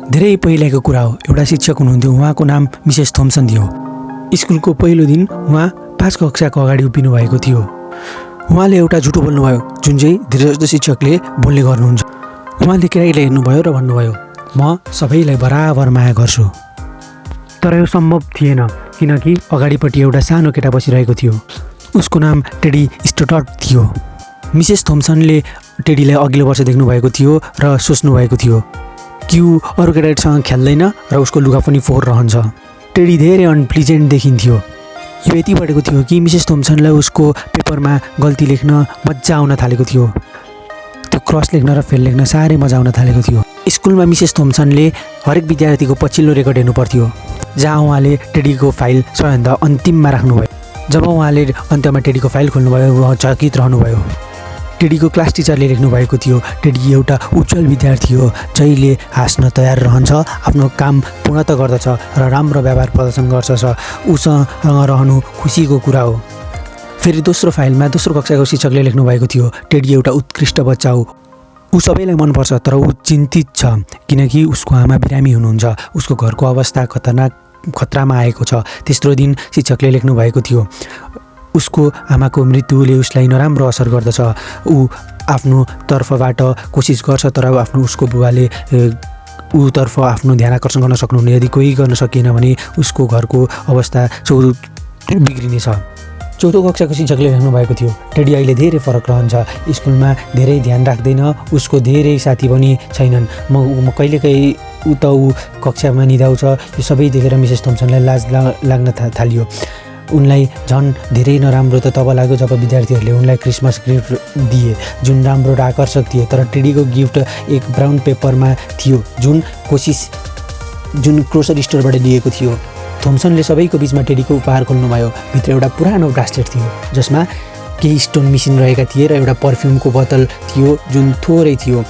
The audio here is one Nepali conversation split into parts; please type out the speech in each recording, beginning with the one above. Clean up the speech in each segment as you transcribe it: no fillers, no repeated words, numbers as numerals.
धेरै पहिलेको कुरा हो। एउटा शिक्षक हुनुहुन्थ्यो, उहाँको नाम मिसेस थोम्सन थियो। स्कुलको पहिलो दिन उहाँ 5 कक्षाको अगाडि उभिनु भएको थियो। उहाँले एउटा झुटो बोल्नुभयो, जुन चाहिँ धेरै जस्तो शिक्षकले बोल्ने गर्नुहुन्छ। उहाँले केटाकेटीलाई हेर्नुभयो र भन्नुभयो, म सबैलाई बराबर माया गर्छु। तर यो सम्भव थिएन, किनकि अगाडिपट्टि एउटा सानो केटा बसिरहेको थियो। उसको नाम टेडी स्टोटर्ट थियो। मिसेस थोम्सनले टेडीलाई अघिल्लो वर्ष देख्नुभएको थियो र सोच्नुभएको थियो कि ऊ अरू केटाकेटीसँग खेल्दैन र उसको लुगा पनि फोहोर रहन्छ। टेडी धेरै अनप्लिजेन्ट देखिन्थ्यो। यो यति बढेको थियो कि मिसेस थोम्सनलाई उसको पेपरमा गल्ती लेख्न मजा आउन थालेको थियो। त्यो क्रस लेख्न र फेल लेख्न साह्रै मजा आउन थालेको थियो। स्कुलमा मिसेस थोम्सनले हरेक विद्यार्थीको पछिल्लो रेकर्ड हेर्नु पर्थ्यो, जहाँ उहाँले टेडीको फाइल सबैभन्दा अन्तिममा राख्नुभयो। जब उहाँले अन्त्यमा टेडीको फाइल खोल्नुभयो, उहाँ चकित रहनुभयो। टेडीको क्लास टिचरले लेख्नुभएको थियो, टेडी एउटा उज्जवल विद्यार्थी हो, जहिले हाँस्न तयार रहन्छ, आफ्नो काम पूर्णत गर्दछ र राम्रो व्यवहार प्रदर्शन गर्दछ। उसँग रहनु खुसीको कुरा हो। फेरि दोस्रो फाइलमा दोस्रो कक्षाको शिक्षकले लेख्नुभएको थियो, टेडी एउटा उत्कृष्ट बच्चा हो, ऊ सबैलाई मनपर्छ, तर ऊ चिन्तित छ किनकि उसको आमा बिरामी हुनुहुन्छ। उसको घरको अवस्था खतरामा आएको छ। तेस्रो दिन शिक्षकले लेख्नुभएको थियो, उसको आमाको मृत्युले उसलाई नराम्रो असर गर्दछ। ऊ आफ्नो तर्फबाट कोसिस गर्छ, तर उसको बुबाले ऊतर्फ आफ्नो ध्यान आकर्षण गर्न सक्नुहुन्न। यदि कोही गर्न सकिएन भने उसको घरको अवस्था बिग्रिनेछ। चौथो कक्षाको शिक्षकले लेख्नुभएको थियो, टेडी अहिले धेरै फरक रहन्छ, स्कुलमा धेरै ध्यान राख्दैन, उसको धेरै साथी पनि छैनन्। म कहिलेकाहीँ ऊ कक्षामा निदाउँछ। यो सबै देखेर मिसेस थोम्सनलाई लाज लाग्न थालियो। उनलाई झन् धेरै नराम्रो त तब लाग्यो जब विद्यार्थीहरूले उनलाई क्रिसमस गिफ्ट दिए, जुन राम्रो र आकर्षक थिए। तर टेडीको गिफ्ट एक ब्राउन पेपरमा थियो, जुन ग्रोसरी स्टोरबाट लिएको थियो। थोम्सनले सबैको बिचमा टेडीको उपहार खोल्नुभयो। भित्र एउटा पुरानो ब्रासलेट थियो, जसमा केही स्टोन मिसिन रहेका थिए र एउटा पर्फ्युमको बोतल थियो, जुन थोरै थियो।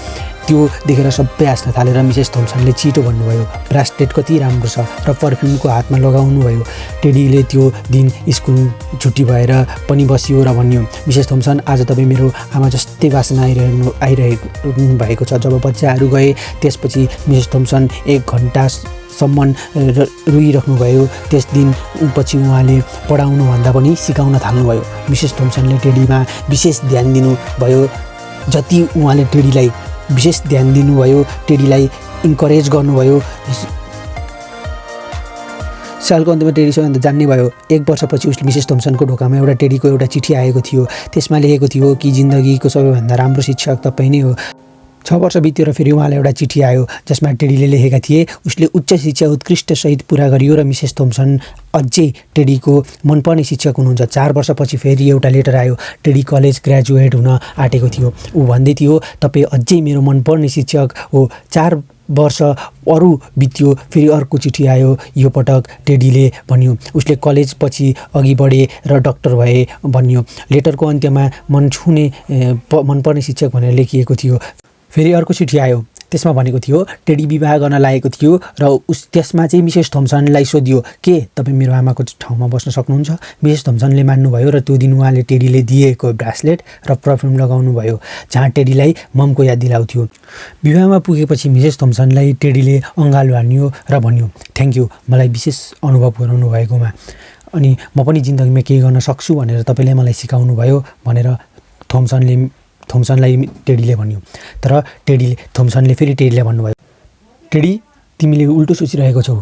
त्यो देखेर सबै हाँस्न थालेर मिसेस थोम्सनले छिटो भन्नुभयो, ब्रासलेट कति राम्रो छ, र पर्फ्युमको हातमा लगाउनु भयो। टेडीले त्यो दिन स्कुल छुट्टी भएर पनि बस्यो र भन्यो, मिसेस थोम्सन, आज तपाईँ मेरो आमा जस्तै बासना आइरहेको भएको छ। जब बच्चाहरू गए त्यसपछि मिसेस थोम्सन 1 घन्टासम्म रोइराख्नुभयो। त्यस दिन पछि उहाँले पढाउनुभन्दा पनि सिकाउन थाल्नुभयो। मिसेस थोम्सनले टेडीमा विशेष ध्यान दिनुभयो। जति उहाँले टेडीलाई विशेष ध्यान दिनुभयो, टेडीलाई इन्करेज गर्नुभयो। सालको अन्त्यमा टेडी सबैभन्दा जान्ने भयो। 1 वर्षपछि उसले मिसेस थोम्सनको ढोकामा एउटा टेडीको एउटा चिठी आएको थियो। त्यसमा लेखेको थियो कि जिन्दगीको सबैभन्दा राम्रो शिक्षक तपाईँ नै हो। 6 वर्ष बित्यो र फेरि उहाँलाई एउटा चिठी आयो, जसमा टेडीले लेखेका थिए उसले उच्च शिक्षा उत्कृष्ट सहित पुरा गरियो र मिसेस थोम्सन अझै टेडीको मनपर्ने शिक्षक हुनुहुन्छ। 4 वर्षपछि फेरि एउटा लेटर आयो। टेडी कलेज ग्रेजुएट हुन आँटेको थियो। ऊ भन्दै थियो, तपाईँ अझै मेरो मनपर्ने शिक्षक हो। 4 वर्ष अरू बित्यो, फेरि अर्को चिठी आयो। यो पटक टेडीले भन्यो उसले कलेज पछि अघि बढे र डाक्टर भए भन्यो। लेटरको अन्त्यमा मनपर्ने शिक्षक भनेर लेखिएको थियो। फेरि अर्को चिठी आयो। त्यसमा भनेको थियो टेडी विवाह गर्न लागेको थियो र त्यसमा चाहिँ मिसेस थोम्सनलाई सोधियो, के तपाईँ मेरो आमाको ठाउँमा बस्न सक्नुहुन्छ? मिसेस थोम्सनले मान्नुभयो र त्यो दिन उहाँले टेडीले दिएको ब्रासलेट र पर्फ्युम लगाउनु भयो, जहाँ टेडीलाई ममको याद दिलाउँथ्यो। विवाहमा पुगेपछि मिसेस थोम्सनलाई टेडीले अँगालो हान्यो र भन्यो, थ्याङ्क यू मलाई विशेष अनुभव गराउनु भएकोमा, अनि म पनि जिन्दगीमा केही गर्न सक्छु भनेर तपाईँले मलाई सिकाउनु भयो भनेर थोम्सनलाई टेडीले भन्यो। तर थोम्सनले फेरि टेडीलाई भन्नुभयो, टेडी तिमीले उल्टो सोचिरहेको छौ,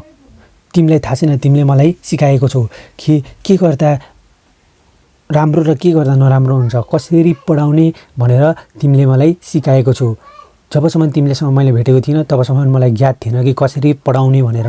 तिमीलाई थाहा छैन तिमीले मलाई सिकाएको छौ कि के गर्दा राम्रो र के गर्दा नराम्रो हुन्छ, कसरी पढाउने भनेर तिमीले मलाई सिकाएको छौ। जबसम्म तिमीलेसँग मैले भेटेको थिइनँ तबसम्म मलाई ज्ञात थिएन कि कसरी पढाउने भनेर।